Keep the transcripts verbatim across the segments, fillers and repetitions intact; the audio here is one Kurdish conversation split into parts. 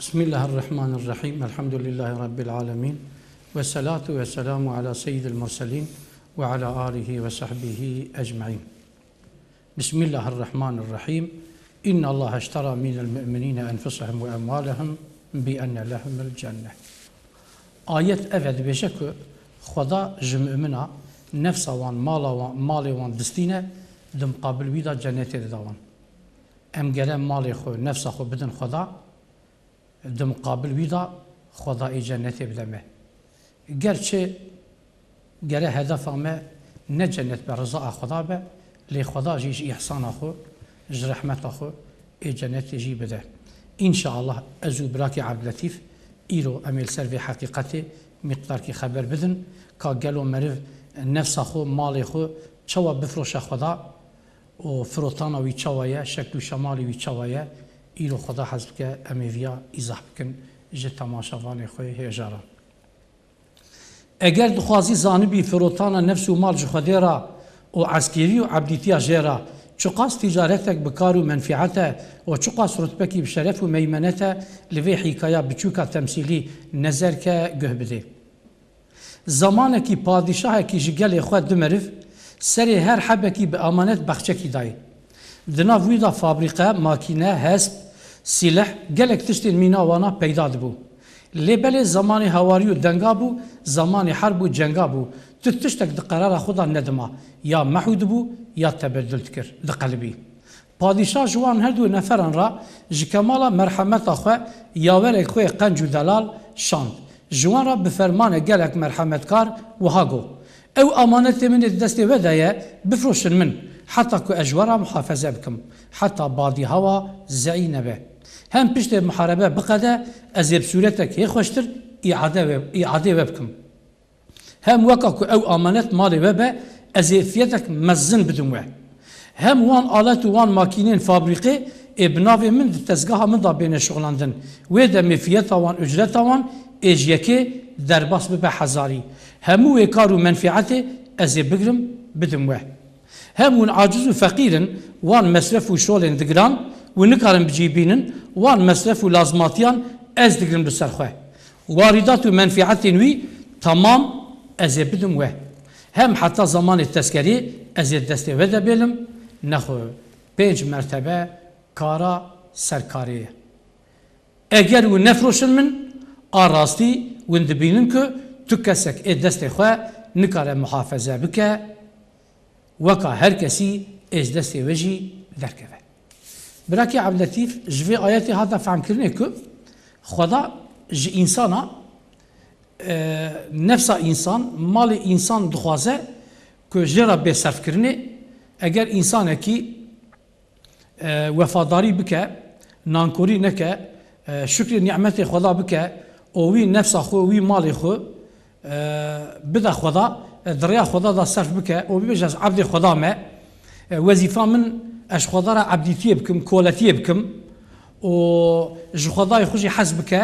بسم الله الرحمن الرحيم. الحمد لله رب العالمين. والصلاة والسلام على سيد المرسلين وعلى آله وصحبه أجمعين. بسم الله الرحمن الرحيم. إن الله اشترى من المؤمنين أنفسهم وأموالهم بأن لهم الجنة. Ayet ev e, dibêje ku Xweda ji mumina nefsa wan, mala wan, malê wan distîne, di muqabil wî de cenetê dida wan. Em gere malê xwe, nefsa xwe bidin Xweda, di muqabil wî de Xweda ê cenetê bide me. Gerçi gere hedefa me ne cenet be, rizaya Xweda be, lê Xweda jî ji îhsana xwe, ji rehmeta xwe ê cenetê jî bide. Înşaallah ez û birakê Ebdletîf îro em ê li ser vê heqîqetê mîqdarkî xeber bidin, ka gelo meriv nefsa xwe, malê xwe çawa bifroşe Xweda, û firotana wî çawa ye, şekl û şemalê wî çawa ye, îro Xweda hez bike, em ê viya îzah bikin ji temaşevanê xwe hêja re. Eger dixwazî zanibî firotana nefs û mal ji Xwedê re û eskerî û ebdîtiya jê re, çiqas tîcaretek bi kar û menfîet e û çiqas rutbekî bi şeref û meymenet e, li vê hîkaya biçûka temsîlî nezer ke guh bidê. Zamanekî padîşahekî ji gelê xwe du meriv, serê her hebekî bi emanet bexçekî dayê. Di nav wî de fabrîqe, makîne, hesp, sîleh, gelek tiştên mîna wana peyda dibû. Lê belê zamanê hawarî û denga bû, zamanê herb û cenga bû. Tu tiştek di qerara xwe de nedima. Ya mehû dibû, ya tebedul dikir, diqelibî. Padîşah ji wan her du neferan re ji kemala merhemeta xwe yawerek xwe yê qenc û delal şand. Ji wan re bi fermane gelek merhemetkar wiha got, Ew amanetê min ê di destê we de ye, bifroşin min, heta ku ez ji we re muhafeze bikim, heta badî hewa zeyî nebe. Hem piştê muharebe biqede, ez ê bi sûretek hê xweştir îade we, îadê we bikim. Hem weka ku ew amanet malê we be, ez ê fiyetek mezin bidim we. Hem wan alet û wan makînên fabrîqê ê bi navê min di tezgeha min de bêne şixulandin. Wê demê fiyeta wan, ucreta wan ê ji yekê derbas bibe hezarî. Hemû wê kar û menfîetê ez ê bigrim, bidim we. Hem hûn aciz û feqîr in, wan mesref û şolên digiran û nikarin bi cî bînin, wan mesref û lazimatiyan ez digirim li ser xwe. Warîdat û menfîetên wî temam ez ê bidim we. Hem heta zamanê tezkerê ez ê destê we de bêlim, nexwe pênc mertebe kara serkarê ye. Eger hûn nefroşin min, a rastî hûn dibînin ku tu kesek ê destê xwe nikare muhafeze bike, weka her kesî ê ji destê we jî derkeve. Birakê Ebdletîf ji vê ayetê hate fehmkirinê ku Xweda ji însana, e, nefsa însan, malê însan dixwaze ku jê re bê serfkirinê, eger însanekî e, wefadarî bike, nankorî neke, e, şukrê nîmetê Xweda bike û wî nefsa xwe, wî malê xwe, e, bide Xweda, e, di rêya Xweda de serf bike û bibêje, Ez ebdê Xweda me, e, wezîfa min, ez ji Xweda re ebdîtiyê bikim, koletiyê bikim û ji Xwedayê xwe jî hez bike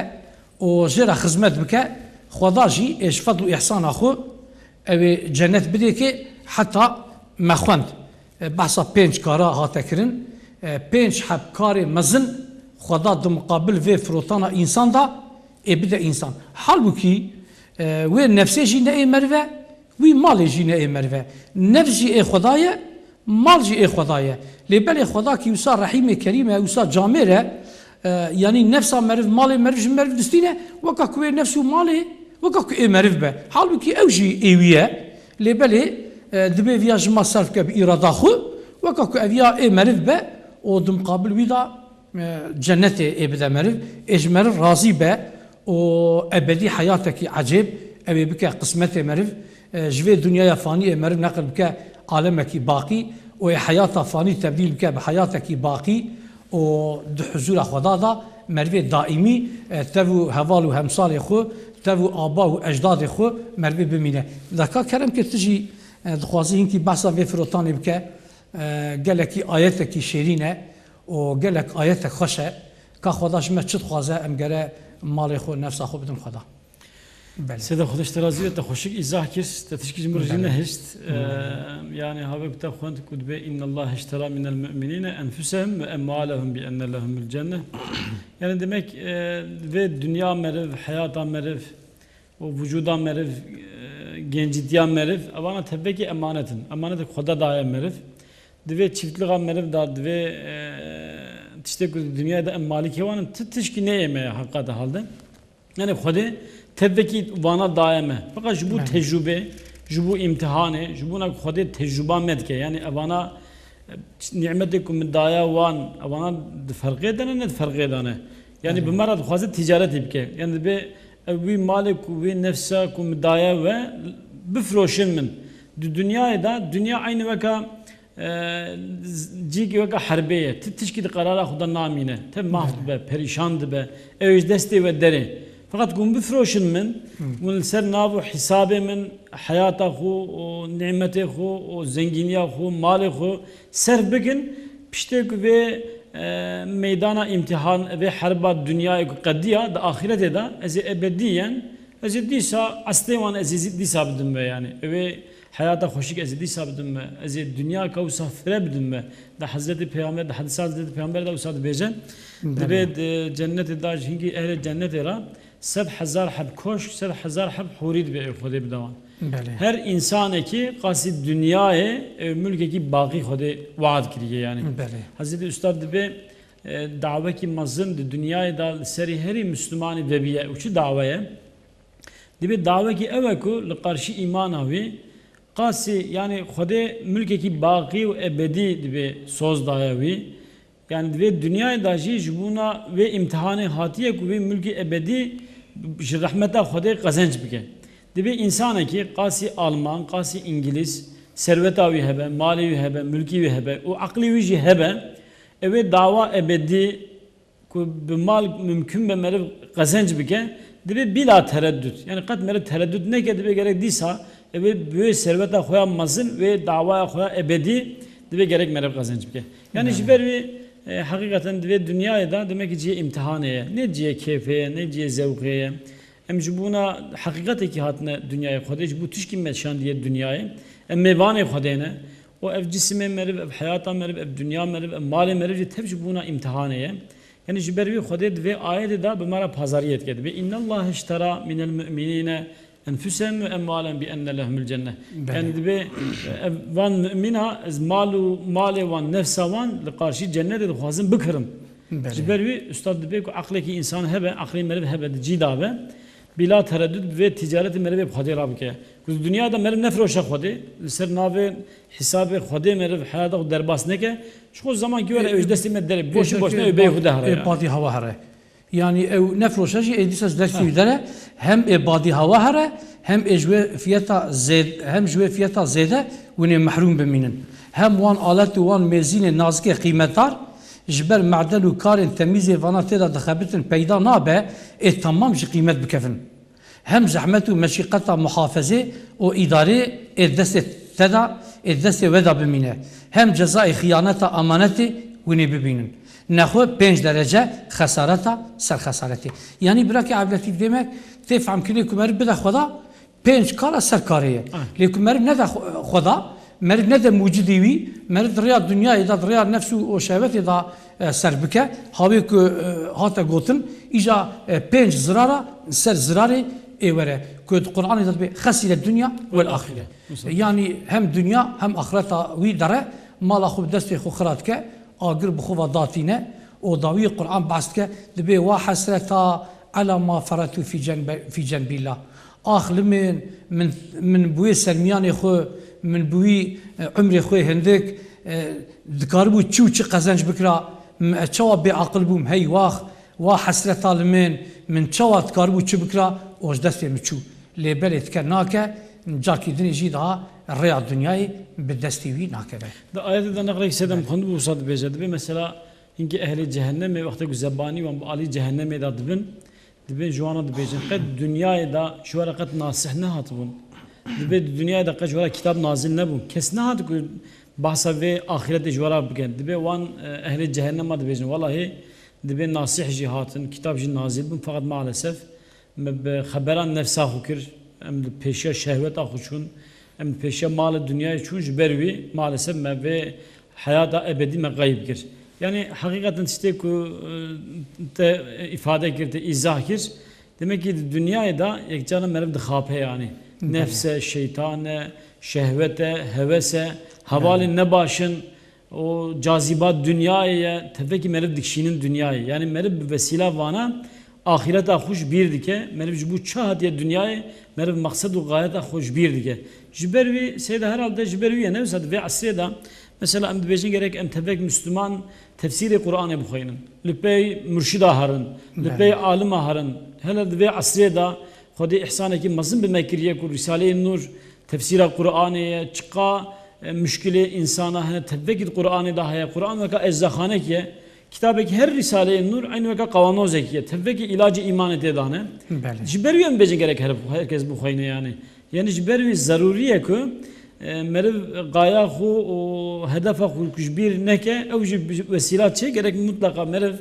û jê re xizmet bike, Xweda jî ê ji fedl û îhsana xwe ew ê cenet bidê kê. Heta me xwend. E, behsa pênc kara hate kirin. E, pênc heb karê mezin Xweda di muqabil vê firotana însan de ê bide însan. Halbûkî, e, wê nefsê jî ne ê meriv e, wî malê jî ne ê meriv e. Nefs jî ê Xweda ye, mal jî ê Xweda ye. Lê belê Xweda kî wisa Rehîmê Kerîm e, wisa camêr e, e, yanî nefsa meriv, malê meriv ji meriv distîne, weka ku wê nefs û malê, weka ku ê meriv be. Halbûkî ew jî ê wî ye. Lê belê, e, dibê viya ji ma serf ke bi îrada xwe, weka ku ev ya ê meriv be û di muqabil wî de, e, cenetê ê bide meriv, ê ji meriv razî be û ebedî heyatekî ecêb ew ê bike qismetê meriv, e, ji vê dinyaya fanî ê meriv neqil bike alemekî baqî û ê heyata fanî tebdîl bike bi heyatekî baqî û di huzûra Xweda de merivê daîmî, e, tev û heval û hemsalê xwe, tev û aba û ecdadê xwe merivê bimîne. Deka kerem kir tu jî, e, dixwazî hinkî behsa vê firotanê bike, e, gelekî ayetekî şêrîn e û gelek ayetek xweş e. Ka Xweda ji me çi dixwaze, em gere malê xwe, nefsa xwe bidin Xweda. Belê. Sêda Xwedê ji te razî be, te xweşik îzah kir, te tişkî ji min re jî Belê. nehişt. Belê. Eee, yani havek te xwend ku dibe, "Inna Allah iştera minel mu'minine enfusehum ve emwalehum bi enne lehumul cenne." Yani demek, eee, vê dinya meriv, heyata meriv, û vücuda meriv, eee, gencîtiya meriv, evana tevekî emanet in. Emanetek Xweda daye meriv. Divê çiftlixa meriv da, divê, eee, tiştê ku di dinyayê de em malikê wan in, ti tişkî neyê me ya heqîqeta hal de. Yani Xwedê tevekî vana daye me. Feqet ji bo Belê. tecrûbe, ji bo îmtihanê, ji bona ku Xwedê tecrûba me dike. Yani evana, e, nîmetê ku min daye wan, evana di ferqê de ne, ne di ferqê de ne. Yani Belê. bi me re dixwaze ticaretê bike. Yani dibe ev wî malê ku, wî nefsa ku min daye we, bifiroşin min. Di dinyayê de, dinya eynî weka, e, z-, cîkî weka herbê ye. Ti tişkî di qerara xwe de namîne. Te mahf Belê. dibe, perîşan dibe. Ew ê ji destê we derê. Feqet ku hûn bifiroşin min, Hı. hûn li ser nav û hesabê min, heyata xwe û nîmetê xwe û zengîniya xwe, malê xwe serf bikin, piştê ku vê, e, meydana îmtihan, vê herba dinyayê ku qediya, di axîretê de ez ê ebedî yen, ez ê dîsa, eslê wan ez ê zî-, dîsa bidim we, yani. Ew ê heyata xweşik ez ê dîsa bidim we, ez ê dinyaka wisa fire bidim we. Di Hezretî Peyxamber, di hedîsa Hezretî Peyxamber de wisa dibêje, Belê. dibê di cennetê de ji hingî ehlê cennetê re sed hezar heb koşk, sed hezar heb hûrî dibe ew Xwedê bide wan. Belê. Her însanekî qasî dinyayê, e, mulkekî baqî Xwedê wead kiriye yani. Belê. Hezretî Ustad dibê, e, dawekî mezin di dinyayê de li serî herî Mislimanî vebiye û çi dawe ye? Dibê dawekî ew e ku li qarşî îmana wî qasî, yani Xwedê mulkekî baqî û ebedî dibê soz daye wî. Yani di vê dinyayê de jî ji bona vê îmtihanê hatiye ku vê mulkê ebedî ji rehmeta Xwedê qezenc bike. Divê însanekî qasî Alman, qasî Îngilîz, serweta wî hebe, malê wî hebe, mulkî wî hebe û eqlê wî jî hebe, ew ê dawa ebedî ku bi mal mimkun be meriv qezenc bike, divê bîla tereddud. Yani qet meriv tereddud neke, divê gerek dîsa ew ê bi wê serweta xwe ya mezin, wê dawaya xwe ya ebedî divê gerek meriv qezenc bike. Yani ji Belê. ber wî, e, heqîqeten di vê dinyayê de demek ki cihê îmtihanê ye. Ne cihê kêfê ye, ne cihê zewqê ye. Em ji bona heqîqetekî hatine dinyayê Xwedê, ji bo tişkî me şandiye dinyayê. Em mêvanê Xwedê ne. Û ev cisimê meriv, ev heyata meriv, ev dinya meriv, ev malê meriv jî tev ji bona îmtihanê ye. Yani ji ber wî Xwedê di vê ayetê de bi me re pazariyê dike. Dibê, "Innallaha iştera minel mu'minîne enfusehum ve emwalehum bi enne lehumul cenne." Belê. Yani dibê, ev, van mumîna ez mal û malê wan, nefsa wan li qarşî cennetê dixwazim bikirim. Belê. Ji ber wî ustad dibê ku eqlekî însan hebe, eqlê meriv hebe, di cî de be, bîla tereddud bi vê ticaretê merivê bi Xwedê re bike. Ku di dinya de meriv nefiroşe Xwedê, li ser navê hesabê Xwedê meriv heyata xwe derbas neke, ji xwe zemankî were ew ji destê me derê, boşî boşîna ew bê Xwedê here ê ya. Padî hewa here. Yani ew nefiroşe jî ê dîsa ji destê wî dere, hem ê badî hewa here, hem ê ji wê fiyeta zêd-, hem ji wê fiyeta zêde hûn ê mehrûm bimînin. Hem wan alet û wan mêzînê nazikê qîmetdar, ji ber meden û karên temîzê vana tê de dixebitin peyda nabe, ê temam ji qîmet bikevin. Hem zehmet û meşîqeta muhafezê û îdarê ê destê te de, ê destê we de bimîne. Hem cezayê xiyaneta amanetê hûn ê bibînin. Nexwe pênc derece xesareta ser xesaretê. Yanî birakê Evletî dê me tê fehmkirinê ku meriv bide Xweda, pênc kara ser karê ye. Ah. Lê ku meriv nede Xwe-, Xweda, meriv nede mucidê wî, meriv di rêya dinyayê de, di rêya nefs û, û şehwetê de, e, ser bike, hawê ku, e, hate gotin, îja, e, pênc zirara ser zirarê ê were. Ku di Qur'anê de dibê, "Xesîre dunya wel axire." Mesela. Yanî hem dinya hem axireta wî dere, mala xwe bi destê xwe xira dike, agir bi xwe ve datîne, û dawiyê Qur'an behs dike, dibê, "Wa hesreta ala ma feretu fî cenbe-, fî cenbîllah." Ax li min, min, min bi wê sermiyanê xwe, min bi wî, e, umrê xwe hindik, e, dikaribû çi û çi qezenc bikira, m-, e, çawa bêaqil bûm, hey wax, wa hesreta li min, min çawa dikaribû çi bikira, û ji destê min çû. Lê belê dike nake, carkî dinê jî daha rêya dinyayê bi destê wî nakeve. Di ayetê de neqlek sedem xwendibû wisa dibêje, dibê mesela hinkî ehlê cehennemê wextê ku zebanî wan bi alî cehennemê de dibin, Dibê ji wana dibêjin, qet dinyayê de ji we re qet nasih nehatibûn. Dibê di dinyayê de qet ji we re kitab nazil nebû. Kes nehat ku bahsa vê axiretê ji we re bikin. Dibê wan, e, ehlê cehennema dibêjin. Welahê dibê nasih jî hatin, kitab jî nazil bûn. Feqet maalesef me bi xebera nefsa xwe kir, em li pêşiya şehweta xwe çûn, em li pêşiya malê dinyayê çûn, ji ber wî maalesef me vê heyata ebedî me qeyb kir. Yanî heqîqeten tiştê ku, e, te îfade kir, te îzah kir, demek ki di dinyayê de yekcana meriv dixape yanî. Belê. Nefs e, şeytan e, şehwet e, hewes e, hevalên nebaş in, o caziba dinyayê ye, tevekî meriv dikişînin dinyayê. Yanî meriv bi vesîla vana axîreta xwe ji bîr dike. Meriv ji bo çi hatiye dinyayê, meriv mexsed û gayeta xwe ji bîr dike. Ji ber wî, seyda herhalde ji ber wî ye, ne wisa di vê esrê de, mesela em dibêjin gerek em tevek Müslüman tefsîrê Qur'anê bixweynin. Li pey murşida herin, li pey Belê. alima herin. Hele di vê esrê de Xwedê îhsanekî mezin bi me kiriye ku Rîsaleyê Nûr tefsîra Qur'anê ye, çiqa, e, muşkilê însana hene, tevvekî di Qur'anê de heye. Qur'an weka eczexanekî ye. Kitabekî her Rîsaleyê Nûr eynî weka qawanozekî ye. Tevvekî îlacê îmanê tê de ne. Belê. Ji ber wî em bêjin gerek her, herkes bixweyne yanî. Yanî ji ber wî zerûrî ye ku, e, meriv gaya xwe û hedefa xwe ku ji bîr neke, ew jî bi wesîla çê gerek mutleqa meriv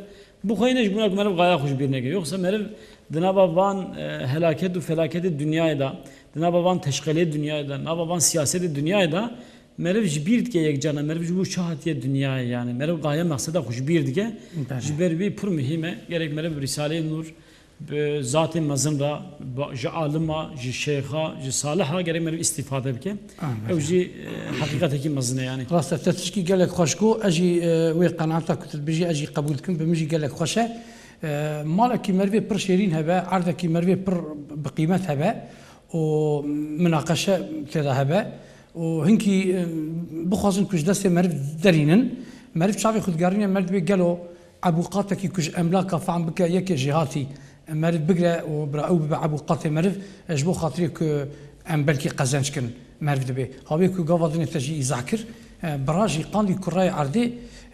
bixweyne ji bona ku meriv gaya xwe ji bîr neke. Yoksa meriv di nava van, e, helaket û felaketê dinyayê de, di nava van teşqelê dinyayê de, nava van siyasetê dinyayê de meriv ji bîr dike yekcana, meriv ji bo çi hatiye dinyayê yanî. Meriv gaye mexseda xwe ji bîr dike. Belê. Ji ber wî pir muhîm e. Gerek meriv bi Rîsaleyê Nûr, bi zatê mezin re, ba-, ji alima, ji şêxa, ji saliha gerek meriv îstîfade bike. Ah, Ew belê. jî, e, heqîqetekî mezin e yanî. Rast e, te tişkî gelek xweş got, ez jî, e, wê qenaeta ku tu dibêjî ez jî qebûl dikim, bi min jî gelek xweş e. E, malekî merivê pir şêrîn hebe, erdekî merivê pir bi qîmet hebe û minaqeşe tê de hebe û hinkî, e, bixwazin ku ji destê meriv derînin, meriv çavê xwe digerîne, meriv dibê gelo Ebûqatekî ku ji emlaka fehm bike yekê jêhatî meriv bigre û bira ew bibe ebûqatê meriv, e, ji bo xatirê ku em belkî qezenc kin meriv dibê. Hawê ku gava dinê te jî îzah kir, e, bira jî qandî kureyê erdê,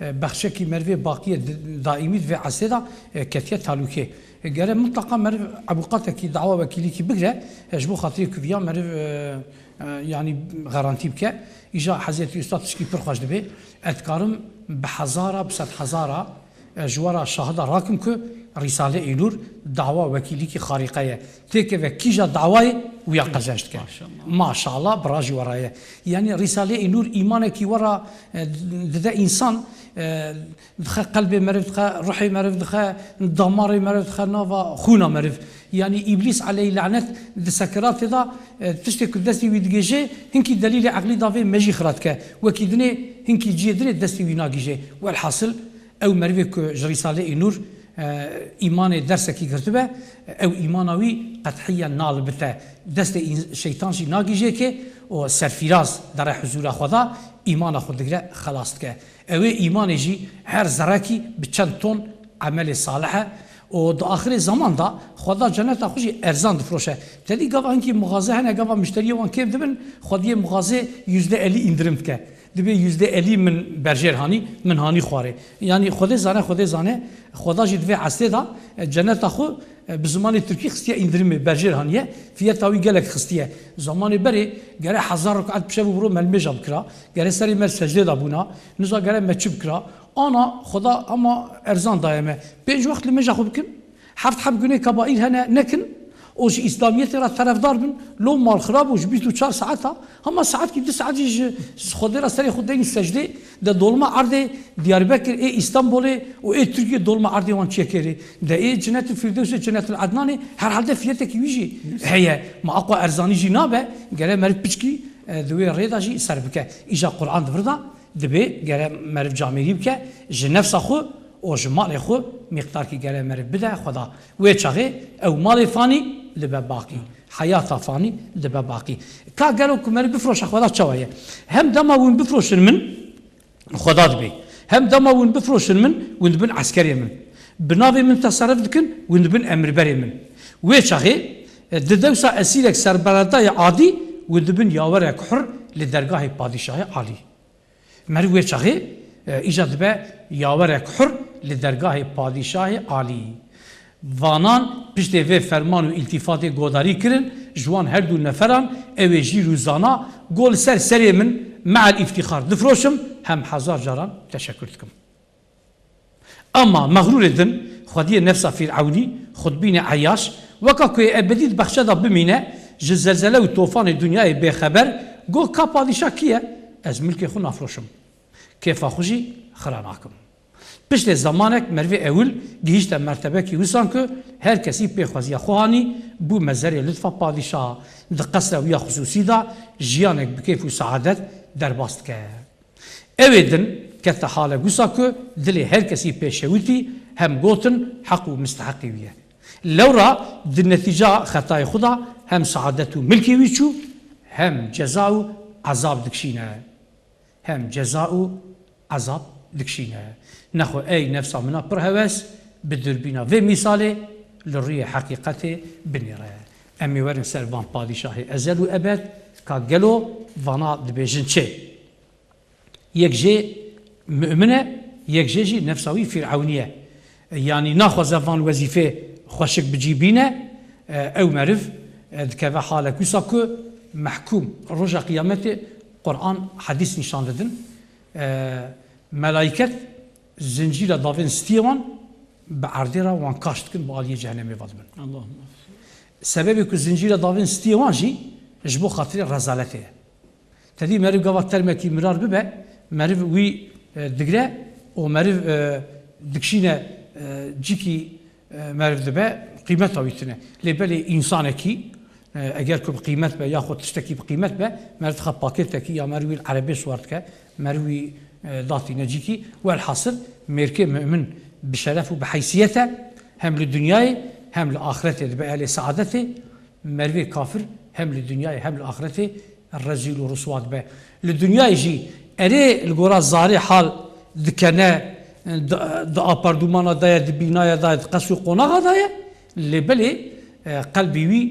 e, bexçekî merivê baqiyê di-, daîmî di vê esrê de, e, ketiye talûkê. E, gere mitleqa meriv ebûqatekî dawa wekîlîkî bigre, e, ji bo xatirê ku viya meriv, e, e, yanî garantî bike. Îja Hezretî Ustad tişkî pir xweş dibê. Ez dikarim bi hezara, bi sed hezara, e, ji we re şahida rakim ku Rîsale-î Nûr dawa wekîlîkî xarîqe ye. Têkeve kîja dawayê wiya qezenc dike. Maşallah. Maşallah, bi rajî we re ye. Yanî Rîsale-î Nûr îmanekî we re, e, dide însan, e, dixe qelbê meriv, dixe ruhê meriv, dixe damarê meriv, dixe nava xûna meriv. Yanî Îblîs aleyhî lanet di sekeratê de, e, tiştê ku destê wî digêje, hinkî delîlê eqlî davê me jî xira dike. Wekî dinê, hinkî cihê dinê destê wî nagîje. Welhasil, ew merivê ku ji Rîsale-î Nûr, e, îmanê dersekî girtibe, ew îmana wî qethiyen nalibite. Destê în-, şeytan jî nagîje kê û serfîraz dere huzûra Xweda, îmana xwe digre xelas dike. Ew ê îmanê jî her zerrekî bi çend ton emelê salih e û di axirê zeman de Xweda ceneta xwe jî erzan difiroşe. Tedî gava hinkî mixaze hene, gava mişteriyê wan kêm dibin, Xwediyê mixazê yüzde elli indirim dike. Dibê yüzde elli min berjêr hanî, min hanî xwarê. Yanî Xwedê zane, Xwedê zane, Xweda jî di vê esrê de, e, ceneta xwe, e, bi zimanê tirkî xistiye indirimê, berjêr haniye, fiyeta wî gelek xistiye. Zamanê berê gere hezar rekaet bi şev û bi ro me li mêja bikira, gere serê me li secdê de bûna, niza gere me çi bikira, ana Xweda hema erzan daye me. Pênc wext li mêja xwe bikin, heft heb gunê kebaîr hene nekin, û ji Îslamiyetê re terefdar bin, lo mal xirab û ji bîst û çar saeta, hema saetkî du saet jî ji Xwedê re serê xwe deynin secdê, de dolma erdê Diyarbekir, ê Îstanbulê û ê Tirkiyê dolma erdê wan çiyekê rê. De ê Cennetil Firdewsê, Cennetil Ednanê herhalde fiyetekî wî jî heye. Ma aqwa erzanî jî nabe, gere meriv piçkî, e, di wê rê de jî ser bike. Îja Qur'an di vir de dibê gere meriv camêrî bike, ji nefsa xwe û ji malê xwe mîqdarkî gere meriv bide Xweda. Wê çaxê ew malê fanî dibe baqî. Heyata fanî dibe baqî. Ka gelo ku meriv bifroşe Xweda çawa ye? Hem dema hûn bifroşin min, Xweda dibê. Hem dema hûn bifroşin min, hûn dibin eskerê min. Bi navê min teserif dikin, hûn dibin emirberê min. Wê çaxê, e, di dewsa esîrek serberedayê adî, hûn dibin yawerek hur li dergahê padîşahê alî. Meriv wê çaxê, e, îca dibe yawerek hur li dergahê padîşahê alî. Vanan piştê vê ferman û îltîfatê godarî kirin, ji wan her du neferan ew ê jîr û zana, go li ser serê min me'el îftîxar difroşim, hem hezar caran teşekkür dikim. Ama mexrûrê din, xwediyê nefsa Fîr'ewnî, xudbînê Eyyaş Weka ku yê ebedî di bexçe de bimîne, ji zelzele û tofanê dinyayê bêxeber, got, ka padîşah kî ye? Ez milkê xwe nafroşim. Kêfa xwe jî xira nakim. Piştê zemanek merivê ewil gihîşte mertebekî wisan ku her kesî pê xweziya xwe hanî, bû mezerê lutfa padîşaha. Di qesra wî ya xisûsî de jiyanek bi kêf û seadet derbas dike. Ewê din kete halek wisa ku dilê her kesî pê şewitî, hem gotin heq û misteheqî wî ye. Lewra di netîca xetayê xwe de hem seadet û milkê wî çû, hem ceza û ezab dikişîne. Hem ceza û ezab dikişîne. Nexwe ey nefsa min a pir hewes, bi durbîna vê mîsalê li rûyê heqîqetê binêre. Em ê werin ser van padîşahê ezel û ebed, ka gelo vana dibêjin çi? Yek jê mu'min e, yek jê jî nefsa wî fîrewnî ye. Yanî naxwaze van wezîfê xweşik bi cî bîne, e, ew meriv, e, dikeve halek wisa ku mehkûm roja qiyametê Quran, hedîs nîşan didin. E, Melayket zincîra davên stiyê wan bi erdê re wan kaş dikin, bi aliyê cehennemê ve dibin. Allahumma. Sebebê ku zincîra davên stiyê wan jî ji bo xatirê rezaletê ye. Tedî meriv gava termekî mirar bibe, meriv wî, e, digre û meriv, e, dikşîne, e, cîkî, e, meriv dibe, qîmeta wî tune. Lê belê însanekî, e, eger ku bi qîmet be, yaxud tiştekî bi qîmet be, meriv dixe pakêtekî ya meriv wî li erebê siwar dike, meriv wî, e, datîne cîkî. Welhasil, mêrkê mu'min bi şeref û bi heysiyet e, hem li dinyayê hem li axiretê dibe ehlê seadetê. Merivê kafir hem li dinyayê hem li axiretê rezîl û riswa dibe. Li dinyayê jî erê li gora zarê hal dikene, di, di apardûmana de ye, di bînaya de ye, di qesr û qonaxa de ye, lê belê, e, qelbê wî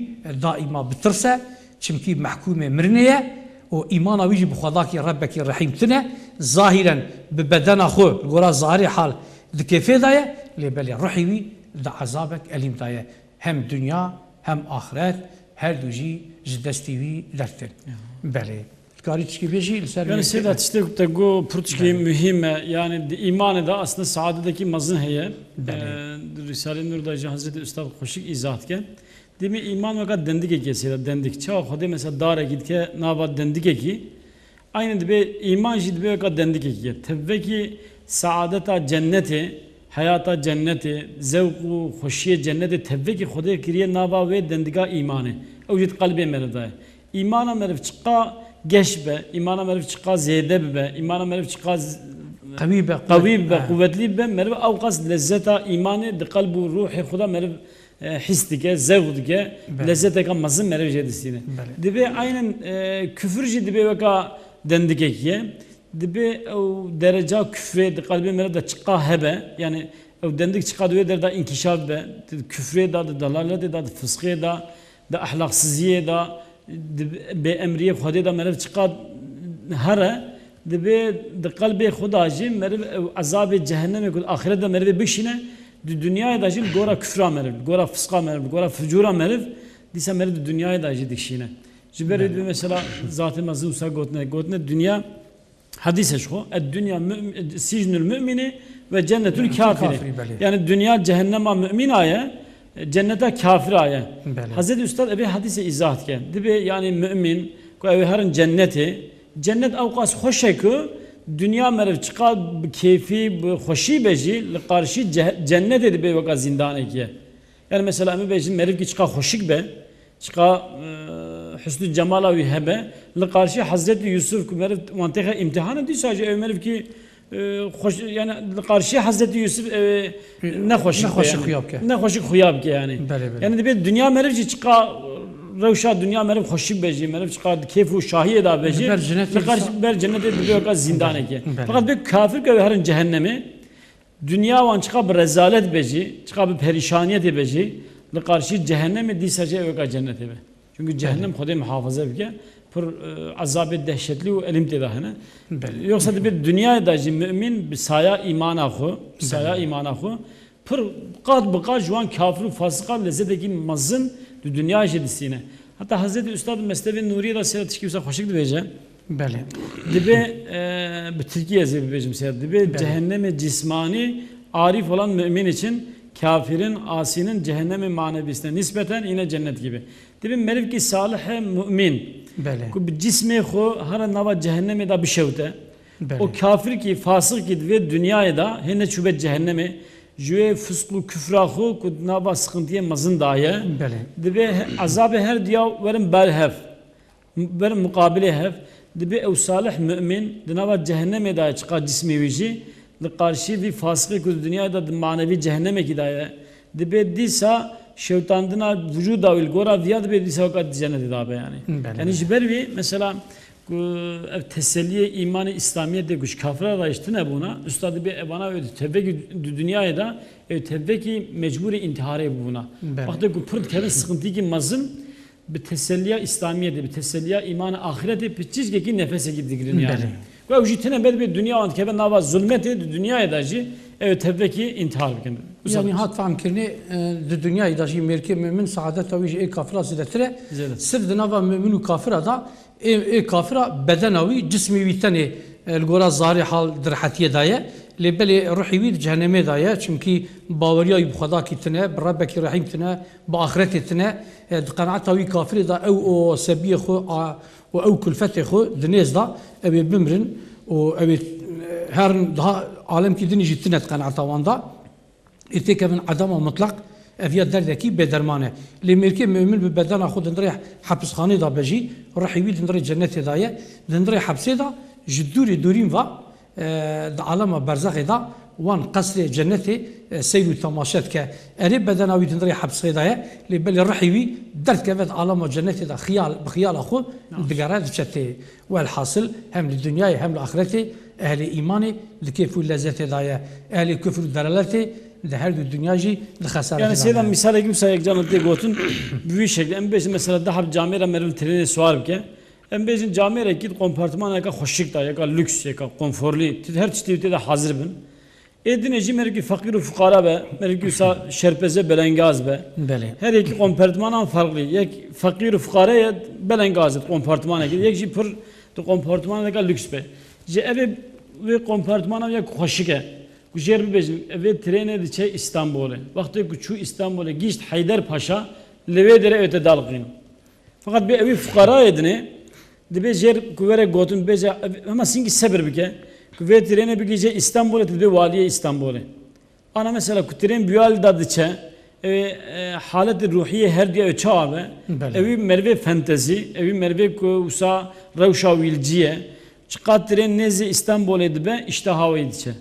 daîma bi tirs e, çimkî mehkûmê mirinê ye û îmana wî jî bi Xwedakî Rebbekî Rehîm tune. Zahîren bi bedena xwe li gora zarê hal di kêfê de ye, lê belê ruhê wî di ezabek elîm de ye. Hem dinya hem axiret, her du jî ji destî wî dertin. Ya. Belê. Dikarî tişkî bêjî li ser Yani vê seyda, tiştê ku te got pir tişkî Belê. Muhîm e. Yani di îmanê de aslında saadetekî mezin heye. Belê. Ee, di Risale-i Nur de jî Hazreti Ustad xweşik îzah dike. Dibê îman weka dendikekî ye seyda, dendik. Çawa Xwedê mesela darekî dike nava dendikekî, Aynî dibê îman jî dibê weka dendikekî ye. Tevvekî saadeta cennetê, heyata cennetê, zewq û xweşiyê cennetê tevvekî Xwedê kiriye nava wê dendika îmanê. Ew jî di qelbê meriv de ye. Îmana meriv çiqa geş be, îmana meriv çiqa zêde bibe, îmana meriv çiqa z-, Qewî be, qewî quvvet-, bibe, ha. Quvetlî bibe, meriv ewqas lezzeta îmanê di qelb û ruhê xwe de meriv e, hîs dike, zewq dike, Belê. Lezzeteke mezin meriv jê distîne. Belê. Dibê aynen, e, küfür jî dibê weka dendikekî ye. Dibê ew dereca küfrê di qelbê meriv de çiqa hebe, yani ew dendik çiqa di wê der de inkişaf be, di küfrê de, di delaletê de, di fisqê de, di ehlaqsiziyê de, di bêemriyê Xwedê de meriv çiqa here, dibê di qelbê xwe de jî meriv ew ezabê cehennemê ku di axiret de merivê bikişîne, di dinyayê de jî li gora kufra meriv, li gora fisqa meriv, li gora fucûra meriv, dîsa meriv di dinyayê de jî dikişîne. Ji ber wê Belê. Dibê mesela zatê mezin wisa gotine, gotine dinya, hedîs e ji xwe, "Ed-dunya mu'm-, sicnul mu'mini ve cennetul Cennetul kafiri." kafiri, belê. Yani dinya cehennema mu'mina ye, cenneta kafira ye. Belê. Hazreti Ustad evê hedîsê îzah dike. Dibê yani mu'min, ku ew ê herin cennetê, cennet ewqas xweş e ku dinya meriv çiqa bi kêfî, bi xweşî be jî, li qarşî ceh-, cennetê dibê weka zîndanekî ye. Yani mesela em ê bêjin merivkî çiqa xweşik be, çiqa, e, husnû cemala wî hebe, li qarşî Hezretî Yusuf ku meriv wan têxe îmtihana, dîsa jî ew merivkî, e, xweş, yani li qarşî Hezretî Yusuf, e, nexweşik be Nexweşik yani. xuya bike. Nexweşik xuya bike yani. Belê, belê. Yani dibê dinya meriv jî çiqa rewşa dinya meriv xweşik be jî, meriv çiqa di kêf û şahiyê de be jî, Li ber cennetê li qarşî dîsa ber cennetê dibê weka zîndanekê. Belê. Fakat bê kafir ke herin cehennemê, Dinya wan çiqa bi rezalet be jî, çiqa bi perîşaniyetê be jî, li qarşî cehennemê dîsa jî ew weka cennetê be. Çünkü cehennem Belê. Xwedê muhafaze bike, pir, e, ezabê dehşetlî û elîm tê de hene. Belê. Yoksa dibê dinyayê de jî mumîn bi saya îmana xwe, bi saya Belê. îmana xwe, pir qat bi qat ji wan kafir û fasiqan lezzetekî mezin di dinyayê jî distîne. Heta Hezretî Ustad Mestevê Nûriyê de sêra tişkî wisa xweşik dibêje. Belê. Dibê, e, bi tirkî ez ê bibêjim ser. Dibê Belê. cehennemê cismani arif olan mümin için Kafirin, asinin cehennemê manevîsine nisbeten yine cennet gibi. Dibê merivkî salih e, mu'min. Belê. Ku bi cismê xwe hara nava cehennemê de bişewte. Belê. O kafir kî, fasik kî divê dinyayê de hê neçûbe cehennemê. Ji wê fisq û kufra xwe ku nava sıkıntıya mezin daye. Belê. Dibê he-, azabê her diya werin ber hev. Ber muqabilê hev, dibê ew salih mu'min di nava cehennemê de ye, çiqa cismê wî jî li qarşî vî fasiqê ku di dinyayê de di manevî cehennemekî de ye. Dibê dîsa şewtandina vücuda wî li gora viya dibê dîsa weka di cennetê de be yani. Belê. Yani ji ber vî mesela ku ev teselliyê îmanê İslamiyetê ku ji kafira re jî tune bûna, usta dibê evana wê di tevvekî di dinyayê de ew tevvekî mecbûrê intiharê bûna. Belê. Wextê ku pir dikevin sıkıntıyekî mezin, bi teselliya İslamiyetê, bi teselliya îmanê axiretê, bi çizgekî nefesekî digirin yani. Belê. Ku ew jî tine ber bi dinya wan dikeve nava zulmetê, di dinyayê de jî ew tevvekî intihar bikin. Yani hat fehmkirinê, e, di dinyayê de jî mêrkê mu'min saadeta wî ji ê kafira zêdetir e. Zêde. Sirf di nava mu'min û kafira de ê, ê kafira bedena wî, cismê wî tenê, e, li gora zarê hal di rehetiyê de ye. Lê belê ruhê wî di cehennemê de ye. Çimkî baweriya wî bi Xwedakî tine, bi Rebekî Rehîm tine, bi axiretê tine, e, di qenaeta wî kafirê de ew û sebiyê xwe a, û ew kulfetê xwe di nêz de ew ê bimirin û ew ê, e, herin daha alemkî dinê jî tine di qenaeta wan de. Ê têkevin edema mutlaq, ev ya derdekî bêderman e. Lê mêrkê mu'min bi bedena xwe di hundirê hepisxanê de be jî, ruhê wî di hundirê cennetê de ye, di hundirê hepsê de ji dûrê dûrîn ve e, di alema berzexê de wan qesrê cennetê, e, seyr û temaşe dike. Erê bedena wî di hundirê hepsê de ye, lê belê ruhê wî derdikeve di alema cennetê de xiyal, bi xiyala xwe digere diçe tê. Welhasil hem li dinyayê hem li axiretê ehlê îmanê di kêf û lezzetê de ye. Ehlê kufr û delaletê di her du dinya jî di xesaretê de ne. Yani seyda misalekî wisa yek canan tê gotin, bi wî şeklî. Em bêjin mesela deh heb camêra meriv li trênê siwar bike. Em bêjin camêrekî di kompartmaneke xweşik de, yeka lüks, yeka konforlî, ti-, her tiştî tê de hazir bin. Ê dinê jî merivkî feqîr û fuqara be, merivkî wisa şerpeze belengaz be. Belê. Her yekî kompartmanan farklı. Yek feqîr û fuqara ye, belengaz e di kompartmanekî. Yek jî pir di kompartmaneke lüks be. Ji evê wê kompartmana yek xweşik e. Ku jêr bibêjin, evê trênê diçe Îstanbulê. Wextê ku çû Îstanbulê gihîşt Heyder Paşa, li wê derê ew tê daliqînin. Feqet bê ewî fuqarayê dinê, dibê jêr ku were gotin bêje, hema singî sebir bike, ku vê trênê bigihîje Îstanbulê, dibê waliyê Îstanbulê. Ana mesela ku trên bi wî alî de diçe, ew ê, e, haletê ruhiyê her diya ew çawa be, belê, ewî merivê fentezî, ewî merivê ku wisa rewşa wî li cî ye, çiqat trên nêzê Îstanbulê dibe, îşteha wê diçe.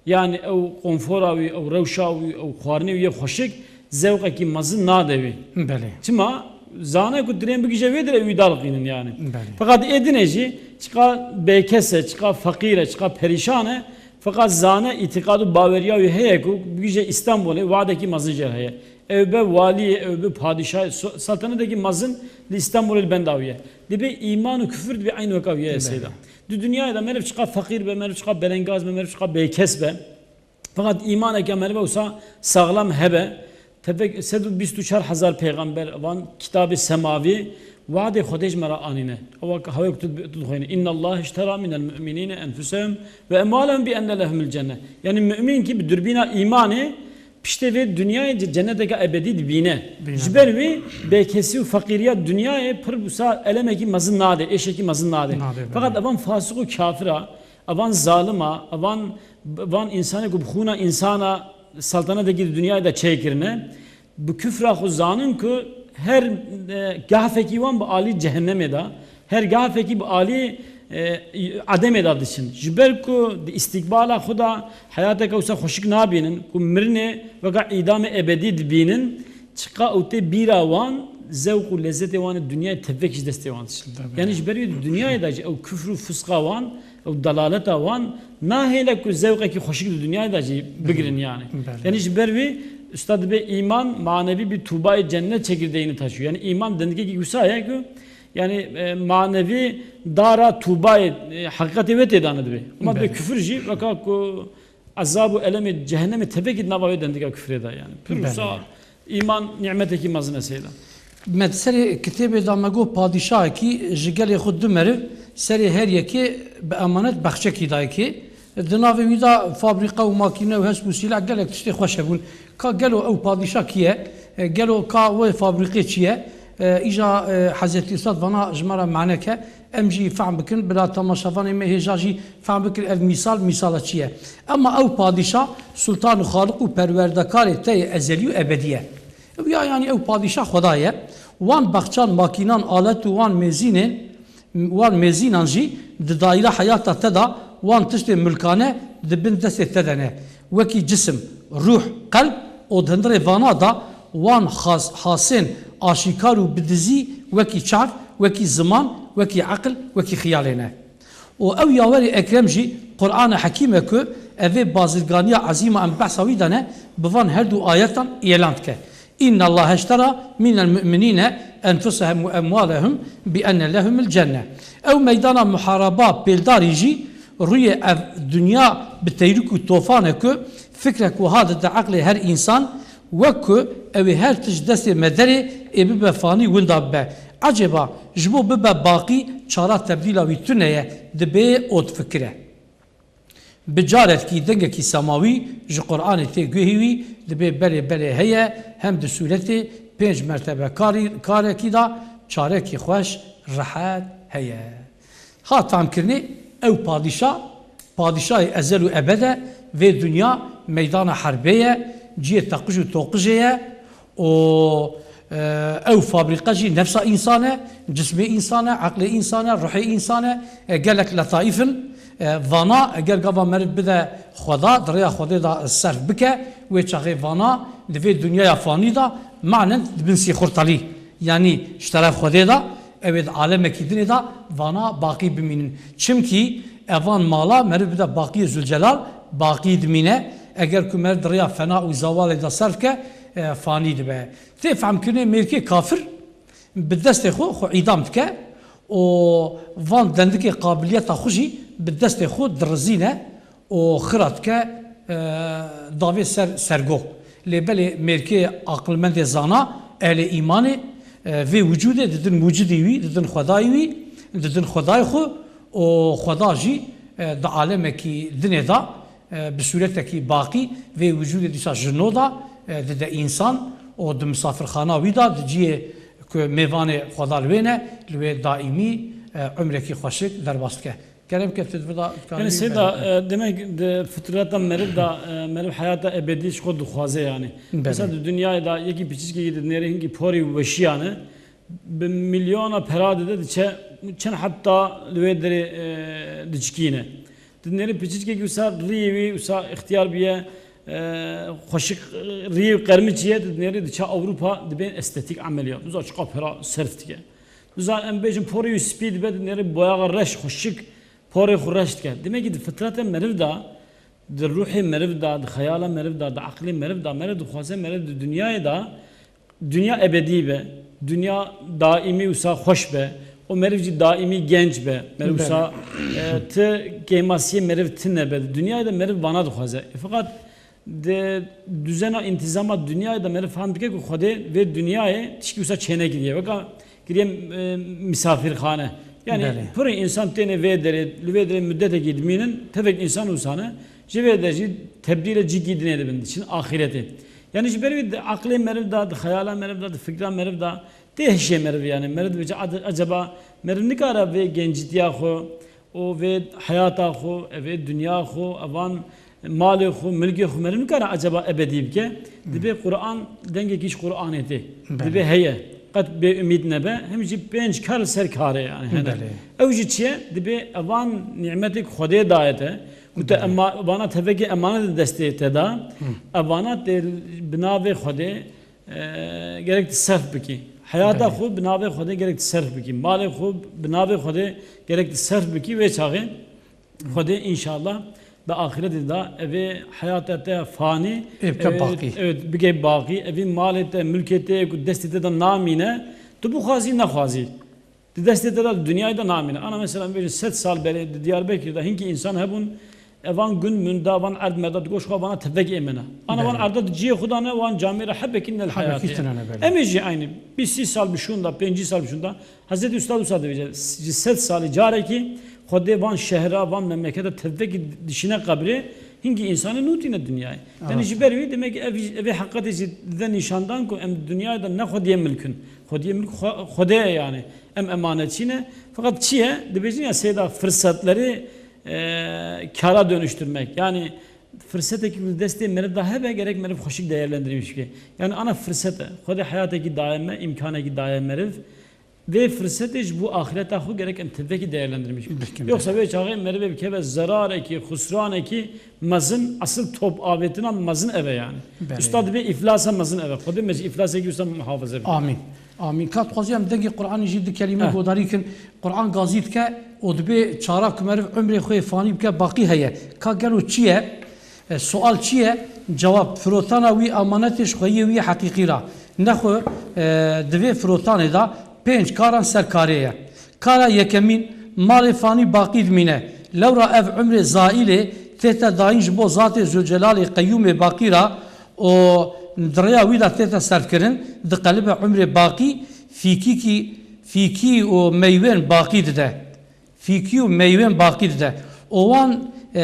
Yani ew konfora wî, ew rewşa wî, ew xwarinê wî yê xweşik zewqekî mezin nade wî. Belê. Çima? Zane ku trên bigije wê dire wî daliqînin yani. Belê. Feqat ê dinê jî çiqa bêkes e, çiqa feqîr e, çiqa perîşan e. Feqat zane îtîqad û baweriya wî heye ku bigije Îstanbulê wadekî mezin jê heye. Ew be waliyê, ew be padîşahê, so-, saltenetekî mezin li Îstanbulê li benda wî ye. Dibê îman û kufir dibê eyn weka wî ye. Belê. Seyda. Di dinyayê de meriv çiqa feqîr be, meriv çiqa belengaz be, meriv çiqa bêkes be. Feqet îmaneke meriv wisa saxlem hebe. Tevek sed û bîst û çar hezar pêxember van kitabê semavî wadê Xwedê ji me re anîne. Ewa ke hawek tu, tu dixwîne. İnne Allah iştera minel mu'minine enfusehum ve emwalehum bi enne lehumul cenne. Yani mümin ki bi durbîna îmanê piştê vê dinyayê ce-, cenneteke ebedî dibîne. Bîne. Ji ber wî bêkesî û feqîriya dinyayê pir wisa elemekî mezin nadê, êşekî mezin nadê. Nadê, belê. Feqet evan fasiq û kafira, evan zalima, evan, van insanê ku bi xûna insana saltaneteke di dinyayê de çêkirine, bi kufra xwe zanin ku her, e, gahfekî wan bi alî cehennemê de, her gahfekî bi alî, e, edemê de diçin. Ji ber ku di îstîkbala xwe de heyateke wisa xweşik nabînin, ku mirinê weka îdamê ebedî dibînin, çiqa ew tê bîra wan, zewq û lezzetê wan ê dinyayê tevvekî ji destê wan diçin. Tabii. Yani ji ber wî di dinyayê de jî ew kufr û fisqa wan, ew delaleta wan nahêle ku zewqekî xweşik di dinyayê de jî bigirin yani. Belê. Yani ji ber wî usta dibe îman manevî bi tûbayê cennet çekirdeğini taşıyor. Yani îman dendikekî wisa ye ku yani, e, manevî dara tûbayê, e, heqîqetê wê tê dane dibe. Ama dibe kufir jî weka ku ezab û elemê cehennemê tevekî di nava wê dendika kufrê de yani. Pir wisa îman nîmetekî mezin e seyda. Me di serê kitêbê de me got padîşahekî ji gelê xwe du meriv serê her yekê bi emanet bexçekî dayikê. Di navê wî de fabrîqe û makîne û hesp û sîleh gelek tiştê xweş hebûn. Ka gelo ew padîşa kî ye? E, gelo ka wê fabrîqê çi ye? E, îja, e, Hezretî Ustad vana ji me re mane ke, em jî fehm bikin, bila temaşevanê me hêja jî fehm bikin ev mîsal, mîsala çi ye? Ema ew padîşa sultan û xaliq û perwerdekarê te yê ezelî û ebedî ye. Ew ya, yanî ew padîşa Xweda ye. Wan bexçan, makînan, alet û wan mêzînên, wan mêzînan jî di daîra heyata te de wan tiştê milkane di bin destê te de ne. Wekî cisim, ruh, qelb û di hundirê vana de wan xas-, hasên aşîkar û bi dizî wekî çav, wekî ziman, wekî eqil, wekî xiyalê ne. Û ew yawerê Ekrem jî Qur'ana Hekîm e ku evê bazirganiya ezîma em behsa wî de ne, bi van her du ayetan îlan dike. Înnallahe iştera minel mu'minîne enfusehum ve emwalehum bi enne lehumul cenne. Ew meydana muhareba pêldarî jî rûyê ev dinya bi teyrûk û tofan e ku fikrek wiha dide eqlê her însan, wek ku ew ê her tişt destê me derê ê bibe fanî winda bibe. Ecêba ji bo bibe baqî çara tebdîla wî tune ye, dibê ot fikire. Bi carekî dengekî semawî ji Qur'anê tê guhê wî, dibê belê belê heye, hem di sûretê pênc mertebe karî, karekî de çarekî xweş, rehet heye. Ha tamkirinê ew padîşa, padîşayê ezel û ebed e, vê dinya meydana herbê ye, cihê teqij û toqijê ye û, e, ew fabrîqe jî nefsa însan e, cismê însan e, eqlê însan e, ruhê însan e, e, gelek letaîf in. E, vana eger gava meriv bide Xweda, di rêya Xwedê de serf bike, wê çaxê vana di vê dinyaya fanî de manen dibin sîxurtelî. Yanî ji teref Xwedê de, ew ê di alemekî dinê de vana baqî bimînin. Çimkî evan mala meriv bide baqiyê Zülcelal, baqî dimîne. Eger ku meriv di rêya fena û zawalê de serf ke, e, fanî dibe. Tê fehmkirinê mêrkê kafir bi destê xwe, xwe îdam dike û van dendikê qabiliyeta xwe jî bi destê xwe dirizîne û xira dike, e, davê ser sergo. Lê belê mêrkê aqilmendê zana, ehlê îmanê, e, vê wicûdê didin mucidî wî, didin xwedayî wî, didin xwedayê xwe û xweda jî, e, di alemekî dinê de, e, bi sûretekî baqî vê wicûdê dîsa ji nû de, e, dide însan û di misafirxana wî de, di cihê ku mêvanê xweda li wê ne, li wê daîmî, e, umrekî xweşik derbas dike. Kerem ke tu di vir de Yani dikarî Seyda, bêrî. E, demek di fitreta meriv de, e, meriv heyata ebedî ji xwe dixwaze yani. Belê. Mesela di dinyayê de yekî piçîkekî dinêrê hinkî porî û weşiyane, bi milyona pera dide diçe çend hepta li wê derê, e, diçikîne. Dinêrê piçîkekî wisa riyê wî wisa ixtiyar biye, e, xweşik, e, riyê wî qermiçiye, dinêrê diçe Ewropa dibên estetîk emeliyat. Wisa çiqa pera serf dike. Wisa em bêjin porê wî spî dibe, dinêrê boyaxa reş, xweşik, porê xwe reş dike. Demek ki di fitreta meriv de, di ruhê meriv de, di xeyala meriv de, di aqilê meriv de, meriv dixwaze, meriv di dinyayê de, dinya ebedî be, dinya daîmî wisa xweş be, û meriv jî daîmî genc be, meriv Belê. wisa, e, ti kêmasiyê meriv tine be. Di dinyayê de meriv vana dixwaze. E, feqat di duzena întîzama dinyayê de meriv fam dike ku Xwedê vê dinyayê tişkî wisa çênekiriye. Weka kiriye, e, misafirxane. Yani Belê. pirê însan têne vê derê, li vê derê mudetekî dimînin, tevek însan wisa ne, ji vê derê jî tebdîle cîkî dinê dibin, diçin axîretê. Yani ji ber wî di aqilê meriv de, di xeyala meriv de, di fikra meriv de, tê hişê meriv yani. Meriv dibêje, ade-, acaba meriv nikare vê gencîtiya xwe û vê heyata xwe, vê dinya xwe, evan malê xwe, milkê xwe meriv nikare acaba ebedî bike? Dibê Quran dengekî ji Quranê tê. Belê. Dibê heye. Qet bêumîd nebe. Hem jî pênc kar li ser karê yani hene. Belê. Ew jî çi ye? Dibê evan nîmetê ku Xwedê daye te, ku te Belê. ema-, vana tevekê emanet di destê te da, Hı. evana tê bi navê Xwedê, e, gerek tu serf bikî. Heyata Belê. xwe bi navê Xwedê gerek tu serf bikî. Malê xwe bi navê Xwedê gerek tu serf bikî. Wê çaxê Xwedê înşallah bi axiretê de evê heyata te fanî, Ê bike evê, baqî. evet, bike baqî. Evî malê te, milkê te ku destê te de namîne, tu bixwazî nexwazî. Di destê te de di dinyayê de namîne. Ana mesela bêjin sed sal berê di Diyarbekir de hinkî însan hebûn, evan gund munda, van erd merda, digoş xwe vana tevek êmene. Ana van Belê. erda di cihê xwe de ne, wan camêre hebekî ne li Hebekî heyatê. tune ne, belê. Em ê jî aynî bîst sî sal bi şûnda, pêncî sal bi şûnda, Hezretî Ustad Usa dibêje, ji sed salî carekî Xwedê van şehra, van memleketa tevvekî dişîne qebrê, hingî însanê nû tîne dinyayê. Yanî Evet. ji ber wî demek ki ev, evê heqetê jî dide nîşandan ku em dinyayê de ne xwediyê milk in. Xwediyê milk xwe-, Xwedê ye yanî. Em emanetçî ne. Feqet çi ye? Dibêjin ya seyda fırsatları, e, kara dönüştürmek. Yanî fırsetekî ku destê meriv de hebe gerek meriv xweşik değerlendirmiş bike. Yanî ana fırsat e. Xwedê heyatekî daye me, îmkanekî daye meriv. Vê fırsetê ji bo axireta xwe gerek em tevekî değerlendirmiş. Bihkim. Yoksa vê çaxê merivê bikeve zerarekî, xusranekî mezin, esil top avêtina mezin eve yani. Belê. Usta dibê iflasa mezin eve. Xwedê me ji iflasekî usta muhafaza bike. Amîn. Amîn. Ka dixwazî em dengê Qur'anê jî di kelîme Evet. godarî kin. Qur'an gazî dike û dibê çara ku meriv umrê xwe yê fanî bike baqî heye. Ka gelo çi ye? E, sual çi ye? Cewab, firotana wî amanetê ji xweyiyê wî heqîqî ra. Nexwe, e, di vê firotanê de pênc karan ser karê ye. Kara yekemîn, malê fanî baqî dimîne. Lewra ev umrê zaîlê tête dayîn ji bo zatê Zûlcelalê Qeyûmê baqî ra û di rêya wî de tête serfkirin, diqelibe umrê baqî, fîkîkî, fîkî û meyvên baqî dide. Fîkî û meyvên baqî dide. Û wan, e,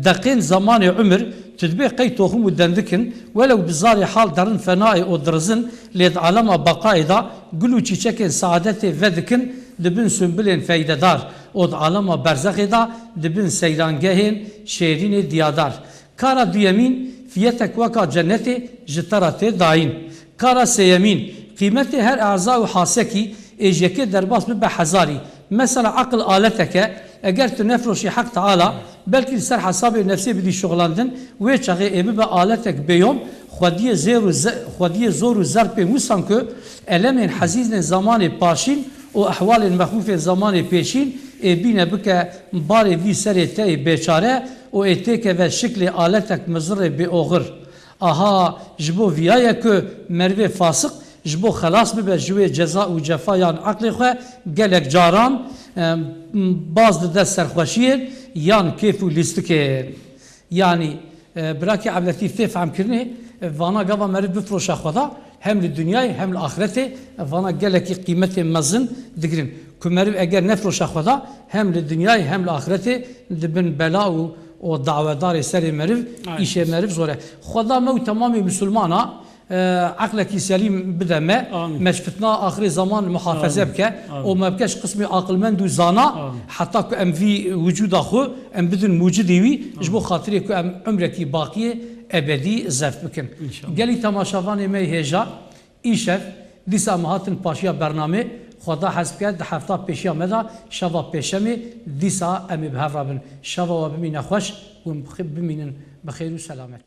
deqên zemanê umir, tu dibê qey toxim û dendik in, welew bi zarê hal derin fenayê û dirizin, lê di alema beqayê de gul û çîçekên saadetê vedikin, dibin sumbilên feydedar û di alema berzexê de dibin seyrangehên şêrînê diyadar. Kara duyemîn, fiyetek weka cenetê ji te re tê dayîn. Kara sêyemîn, qîmetê her erza û hasekî ê ji yekê derbas bibe hezarî. Mesela eqil aletek e, eger tu nefroşî Heq Teala, belkî li ser hesabê nefsê bidî şixulandin, wê çaxê ê bibe aletek bêyom, xwediyê zêr û ze-, xwediyê zor û zerpên wisan ku elemên hezîzên zamanê paşîn û ehwalên mexûfên zamanê pêşîn ê bîne bike barê vî serê te yê bêçare û ê têkeve şiklê aletek mizirê bêoxir. Aha, ji bo viya ye ku merivê fasiq ji bo xelas bibe ji wê ceza û cefayan eqlê xwe gelek caran, em, baz dide serxweşiyên yan kêf û lîstikên. Yanî, e, birakê Ebletîf tê fehmkirinê, e, vana gava meriv bifroşa Xweda, hem li dinyayê hem li axretê, e, vana gelekî qîmetê mezin digirin. Ku meriv eger nefroşa Xweda, hem li dinyayê hem li axretê dibin bela û, û dawedarê serê meriv, Aynen. îşê meriv zor e. Xweda me û temamê misilmana, e, eqlekî selîm bide me, Amîn. me ji fitna axirê zaman muhafeze Amîn. bike Amîn. û me bike ji qismê aqilmend û zana, Amîn. heta ku em vî wicûda xwe em bidin mucidê wî, ji bo Amîn. xatirê ku em umrekî baqiyê ebedî zeft bikin. İnşallah. Gelî temaşevanê me yê hêja, Îşev, dîsa em hatin paşiya bernamê, Xweda hez bike di hefta pêşiya me de şeva pêşemê, dîsa em ê bi hev re bin. Şeva we bimîne xweş û bimînin bi xêr û selamet.